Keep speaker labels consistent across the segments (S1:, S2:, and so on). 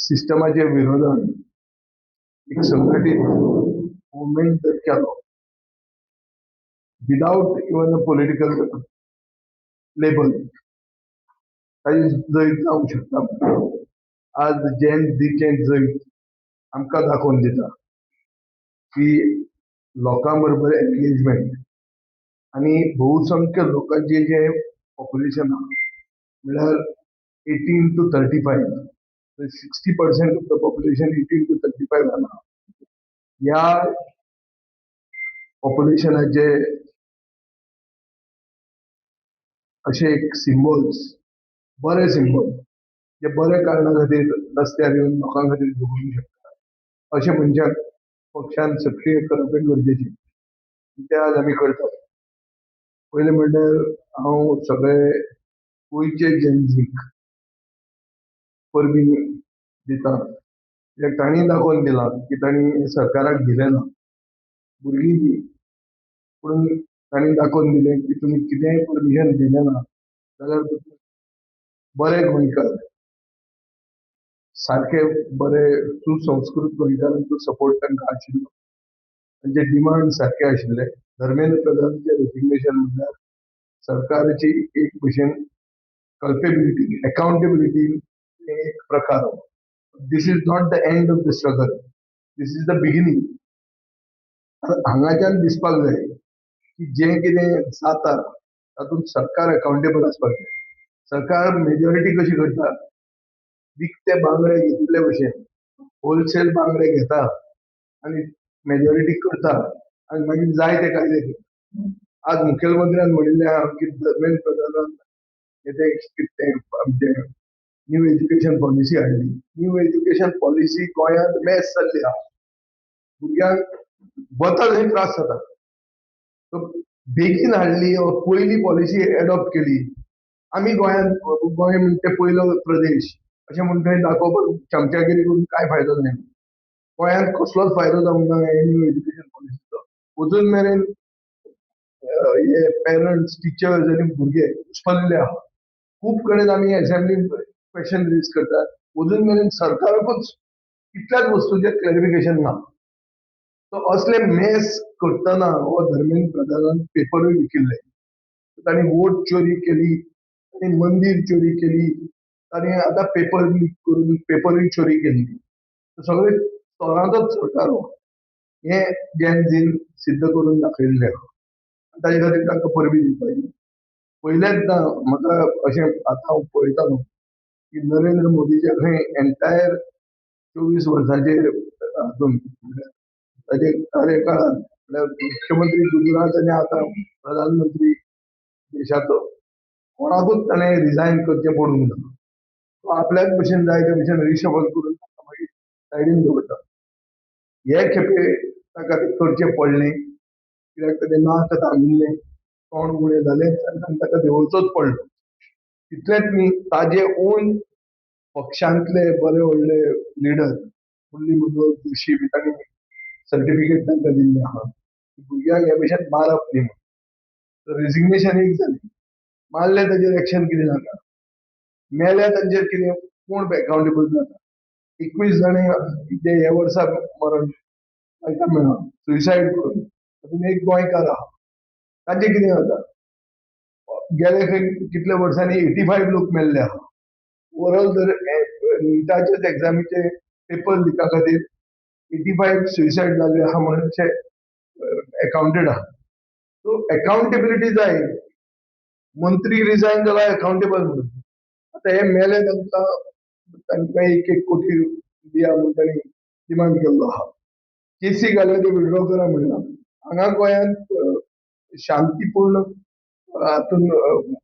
S1: सिस्टमाच्या विरोधात एक संघटीत मुवमेंट जर केलो without even a political label, ताजी जैत जावंक शकता. आज जेन झीचें जैत आमकां दाखोवन दिता की लोकां बरोबर एंगेजमेंट आनी बहुसंख्य लोकांचे जे पॉप्युलेशन आहा, म्हणल्यार 18 to 35, 60% of the population 18 to 35 आहा, ह्या पॉप्युलेशनाचे अशे एक सिम्बॉल्स, बरे सिम्बॉल, जे बऱ्या कारणा खातीर रस्त्यार येवन लोकां खातीर झगडूंक शकता, अशे मनशाक पक्षान सक्रीय करप हें गरजेचें. तें आज आमी करतात. पयलें म्हणल्यार हांव सगळे गोंयचे जेनझीक परबीं दिता, कित्याक तांणी दाखोवन दिलां की तांणी सरकाराक दिलें ना. भुरगीं ती, पूण तांणी दाखोवन दिलें की तुमी कितेंय परमिशन दिलें ना जाल्यार बरे गोंयकार, सारके बरे सुसंस्कृत गोंयकारांचो सपोर्ट तांकां आशिल्लो. तांचे डिमांड सारके आशिल्ले. धर्मेंद्र प्रधानाचें रेजिग्नेशन म्हणल्यार सरकाराची एक भशेन कल्पेबिलिटी, अकाउंटेबिलिटी एक प्रकार. This is not the end of the struggle, this is the beginning. हांगाच्यान दिसपाक जाय की जें कितें जाता तातूंत सरकार अकाउंटेबल आसपाक जाय. सरकार मेजॉरिटी कशी करता? विकते बांगडे घेतिल्ले भशेन होलसेल बांगडे घेता आनी मेजॉरिटी करता आनी मागीर जाय ते कायदे करता. आज मुखेलमंत्र्यान म्हणिल्लें आहा की धर्मेंद्र प्रधानान हे कितें आमचें न्यू एज्युकेशन पॉलिसी हाडली. न्यू एज्युकेशन पॉलिसी गोंयांत मेस जाल्ली आहा. भुरग्यांक वता थंय त्रास जाता. बेगीन हाडली, पयली पॉलिसी एडॉप्ट केली. आमी गोंयांत, गोंय म्हणटे पयलो प्रदेश अशें म्हूण थंय दाखोवपाक चमचागिरी करून कांय फायदो जायना. गोंयांत कसलोच फायदो जावंक ना हे न्यू एज्युकेशन पॉलिसीचो. अजून मेरेन हे पेरंट्स, टिचर्स आनी भुरगे घुस्पल्ले आहा. खूब कडेन आमी एसेंब्ली क्वेश्चन रेज करतात, अजून मेरेन सरकाराकूच कितल्याच वस्तूचें क्लॅरिफिकेशन ना. सो असले मेस करतना हो धर्मेंद्र प्रधानान पेपरूय विकिल्ले. तांणी वोट चोरी केली, तांणी मंदीर चोरी केली, तांणी आतां पेपर लीक करून पेपरूय चोरी केली. सगळे चोरांचोच सरकार हो, हें जेन झीन सिद्ध करून दाखयल्लें आहा. ताजे खातीर तांकां परबीं दिवपाची. पयलेंच ना, म्हाका अशें आतां हांव पळयता न्हू की नरेंद्र मोदीचे खंय एन्टायर 24 वर्सांचे हातून ताजे कार्यकाळांत, म्हणल्यार मुख्यमंत्री गुजरात आनी आतां प्रधानमंत्री देशाचो, कोणाकूच ताणें रिजायन करचें पडूंक ना. तो आपल्याच भशेन जाय ते भशेन रिशफल करून ताका मागीर सायडीन दवरता. हे खेपे ताका तें करचें पडलें, कित्याक ताजें नाक दामिल्लें, तोंड उणें जालें आनी ताका देंवोवचोच पडलो. तितलेंच न्ही, ताजे ओन पक्षांतले बरे व्हडले लिडर मुरली मनोहर जोशी बी तांणी सर्टिफिकेट तांकां दिल्लें आहा की भुरग्यांक हे भशेन मारप न्ही म्हूण. रेजिग्नेशन एक जालें, मारलें ताजेर एक्शन कितें जाता? मेल्या तांचेर कितें, कोण अकाउंटेबल जाता? 21 जाणां जे ह्या वर्सा मरण तांकां मेळ्ळां सुसायड करून, तातूंत एक गोंयकार आहा, ताचें कितें जाता? गेले खंय कितल्या वर्सांनी 85 लोक मेल्ले आहा. ओवरऑल जर निटाचेच एग्जामीचे पेपर लिका खातीर 85 सुसायड जाल्ले आहा म्हणून अशें अकाउंटेड आहा. सो अकाउंटेबिलिटी जाय. मंत्री रिजायन जाला अकाउंटेबल म्हणून. आतां हे मेले तांकां तांकां 1-1 कोटी दिया म्हूण तांणी डिमांड केल्लो आहा. केसी घाल्या त्यो विड्रॉ करा म्हणलां. हांगा गोंयांत शांतीपूर्ण हातून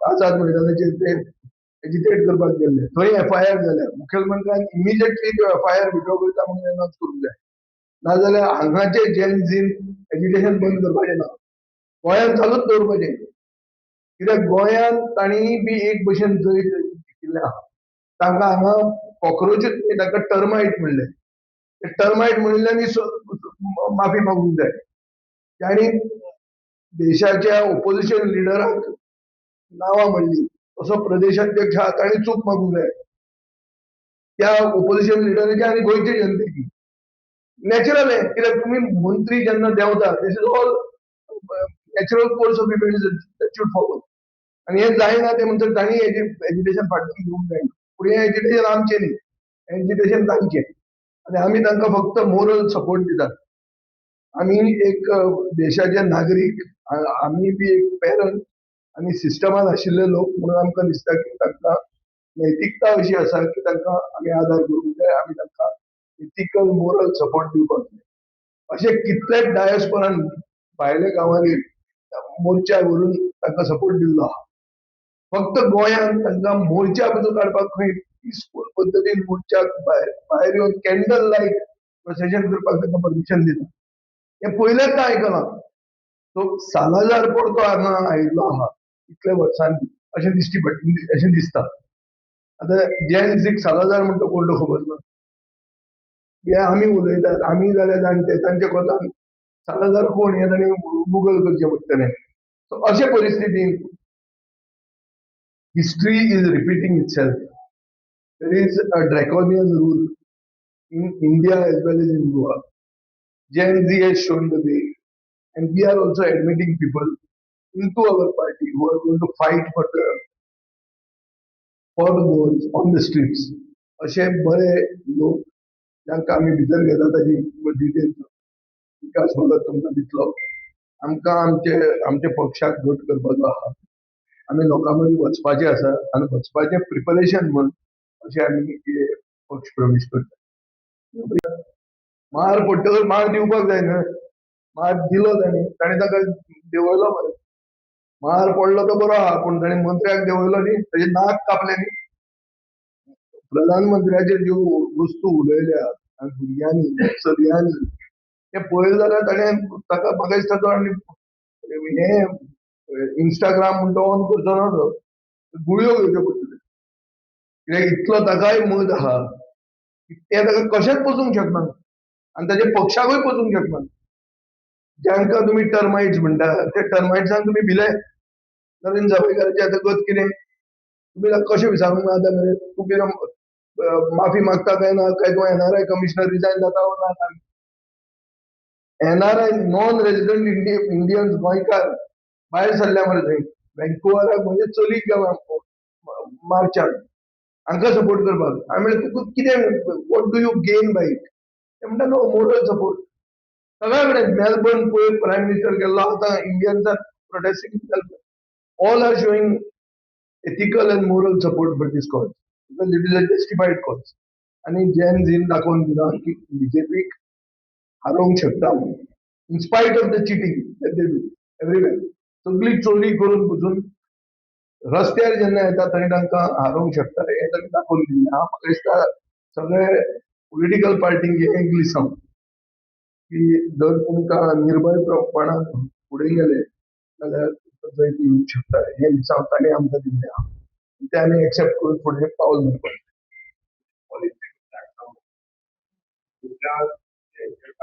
S1: आझाद मैदानाचेर ते एजिटेट करपाक गेल्ले, थंय एफआयआर जाल्या. मुखेलमंत्र्यान इमिजिएटली त्यो एफआयआर विड्रॉ करता म्हणून अनावन्स करूंक जाय. नाजाल्यार हांगाचे जेन झीन एजिटेशन बंद करपाचें ना, गोंयांत चालूच दवरपाचें. कित्याक गोंयांत तांणी बी एक भशेन जैत जिखिल्लें आहा. तांकां हांगा कॉक्रोचूच न्ही, तांकां टर्मायट म्हणलें. टर्मायट म्हणिल्ल्यान माफी मागूंक जाय. तांणी देशाच्या ओपोजिशन लिडराक नांवां म्हणली, तसो प्रदेशाध्यक्ष आहा तांणी चूक मागूंक जाय. त्या ओपोजिशन लिडराची आनी गोंयचे जनतेची. नॅचरल आहे, कित्याक तुमी मंत्री जेन्ना देंवता, this is all natural course of events that should follow. आनी हें जायना तें म्हणसर तांणी एजिटेशन फाटल्यान घेवंक जायना. पूण हें एजिटेशन आमचें न्ही, एजिटेशन तांचें आनी आमी तांकां फक्त मोरल सपोर्ट दितात. आमी एक देशाचे नागरीक, आमी बी एक पेरंट आनी सिस्टमान आशिल्ले लोक म्हणून आमकां दिसता की तांकां नैतिकता अशी आसा की तांकां आमी आदार करूंक जाय, आमी तांकां इथिकल मोरल सपोर्ट दिवपाक जाय. अशे कितलेच डायस्पोरान भायल्या गांवांनी मोर्चा व्हरून तांकां सपोर्ट दिल्लो आहा. फक्त गोंयांत तांकां मोर्चा पसून काडपाक खंय पिसफूल पद्दतीन मोर्चाक भायर येवन कॅन्डल लायट प्रोसेशन करपाक तांकां परमिशन दिता, हें पयलेंच आयकलां. सो सालाजार परतो हांगा आयिल्लो आहा इतल्या वर्सांनी अशें दिश्टी पडटा, अशें दिसता. आतां जेन झीक सालाजार म्हणटा कोण तो खबर ना, हे आमी उलयतात, आमी जाल्यार जाणटे तांच्या कोतान सालाजार कोण हें तांणी गुगल करचें पडटलें. सो अशे परिस्थितीन history is repeating itself. There is a draconian rule in India as well as in Goa. Gen Z has shown the way, and we are also admitting people into our party who are going to fight for the Goans on the streets. अशे बरे लोक जांकां आमी भितर घेता ताची details विकास भगत तुमकां दितलो. आमकां आमचे पक्षाक घट करपाचो आहा, आमी लोकां मदीं वचपाचें आसा आनी वचपाचें प्रिपरेशन म्हूण अशें आमी पक्ष प्रवेश करता. मार पडटकच मार दिवपाक जाय न्हय, मार दिलो ताणें, ताणें ताका देंवयलो मरे. मार पडलो तो बरो आहा, पूण ताणें मंत्र्याक देंवयलो न्ही, ताजें नाक कापलें न्ही. प्रधानमंत्र्याचेर ज्यो वस्तू उलयल्या आनी भुरग्यांनी चलयांनी तें पळयलें जाल्यार ताणें ताका म्हाका दिसता तो आनी हें इंस्टाग्राम म्हणटा ऑन करचो ना, तो गुळयो घेवच्यो पडटल्यो. कित्याक इतलो ताकाय मद आहा की तें ताका कशेंच पचूंक शकना आनी ताच्या पक्षाकूय पचूंक शकना. जांकां तुमी टर्मायट्स म्हणटा ते टर्मायट्सांक तुमी भिले. नरेंद्र सावयकाराची आतां गत कितें, तुमी ताका कशें विचारूंक ना आतां मेरेन, तूं कितें माफी मागता काय ना, काय तूं एनआरआय कमिशनर रिजायन जाता ना? एनआरआय नॉन रेजिडंट इंडियन्स गोंयकार भायर सरल्या मरे थंय व्हँकुवराक, म्हणजे चलीक गेला मार्चाक हांकां सपोर्ट करपाक. हांवें म्हणलें तुका कितें, what do you gain by it? ते म्हणटा नो मोरल सपोर्ट. सगळ्या कडेन मेलबर्न पयर प्रायम मिनिस्टर गेल्लो, आतां Indians are protesting in Melbourne. All are showing ethical and moral support for this cause because it is a justified cause. आनी Jane झीन दाखोवन दिलां की बीजेपीक हारोवंक शकता in spite of the cheating that they do everywhere. सगळी चोरी करून पसून रस्त्यार जेन्ना येता थंय तांकां हारोवंक शकता हें तांणी दाखोवन दिलें. हांव म्हाका दिसता सगळे पॉलिटिकल पार्टींक हें एक लिसांव की जर तुमकां निर्भयपणान फुडें गेले जाल्यार जैत येवंक शकता, हें लिसांव तांणी आमकां दिल्लें आहा, तें आमी एक्सेप्ट करून फुडें पावल मारपाक.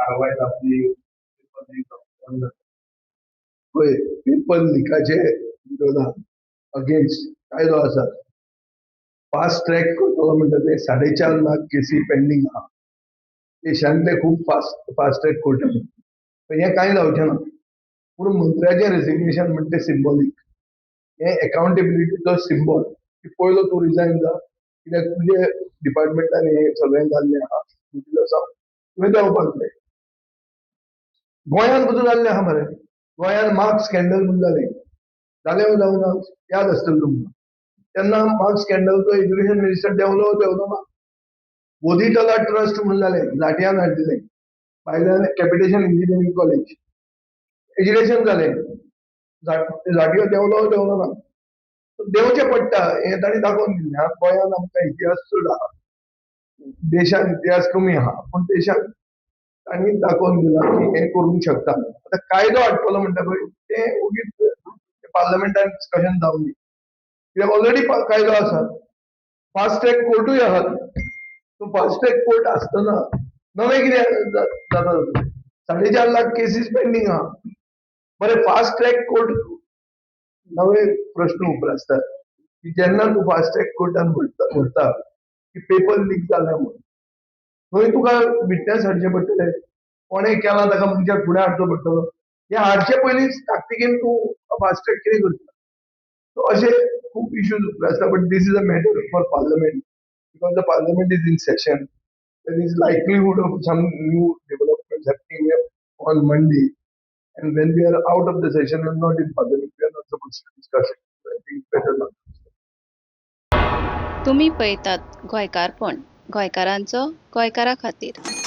S2: कारवाय जातली
S1: पळय, पेपर लिकाचे विरोधात अगेन्स्ट कायदो आसा, फास्ट ट्रॅक करतलो म्हणटा ते 4.5 लाख केसी पेंडींग आहा. देशांतले खूब फास्ट ट्रॅक कोर्ट, पण हें कांय जावचें ना. पूण मंत्र्याचें रेजिग्नेशन म्हणटा तें सिंबॉलीक, हें एकाउंटेबिलिटीचो सिंबॉल की पयलो तूं रिजायन जा, कित्याक तुजे डिपार्टमेंटान हें सगळें जाल्लें आहा, तुवें देंवपाक जाय. गोंयांत पसून जाल्लें आहा मरे, गोंयांत मार्क्स स्कॅन्डल म्हूण जालें, जालें जावं ना याद आसतलें तुमकां. तेन्ना मार्क्स स्कॅन्डलचो एज्युकेशन मिनिस्टर देंवलो, देंवलो ना. बोधिटला ट्रस्ट म्हूण जालें, लाटयान हाडलें, भायल्यान कॅपिटेशन इंजिनियरींग कॉलेज, एज्युकेशन जालें, लाटयो देंवलो, देंवलो ना. देंवचें पडटा हें तांणी दाखोवन दिलें. हा, गोंयांत आमकां इतिहास चड आहा, देशांत इतिहास कमी आहा, पूण देशांत तांणी दाखोवन दिलां की हें करूंक शकता. आतां कायदो हाडटलो म्हणटा पळय तें ओगीच पार्लमेंटान डिस्कशन जावंक दी, कित्याक ऑलरेडी कायदो आसा, फास्ट ट्रॅक कोर्टूय आहात. सो फास्ट ट्रॅक कोर्ट आसतना नवें कितें जाता, 4.5 लाख केसीस पेंडींग आहा. बरें, फास्ट ट्रॅक कोर्ट नवे प्रश्न उप्रासतात की जेन्ना तूं फास्ट ट्रॅक कोर्टान व्हरता की पेपर लीक जाला म्हणून. थंय तुका विटनेस हाडचे पडटले, कोणें केलां ताका मनशाक फुडें हाडचो पडटलो. हे हाडचे पयलींच ताकतिकेन तूं फास्ट ट्रॅक कितें करता? सो अशे खूब इश्यूज आसता, but this is a matter for Parliament because the Parliament is in session. There is likelihood of some new developments happening on Monday. And when we are out of the session and not in Parliament, we are not supposed to discuss it. So I think better not.
S3: तुमी पळयतात गोंयकारपण, गोंयकारांचो गोंयकारा खातीर.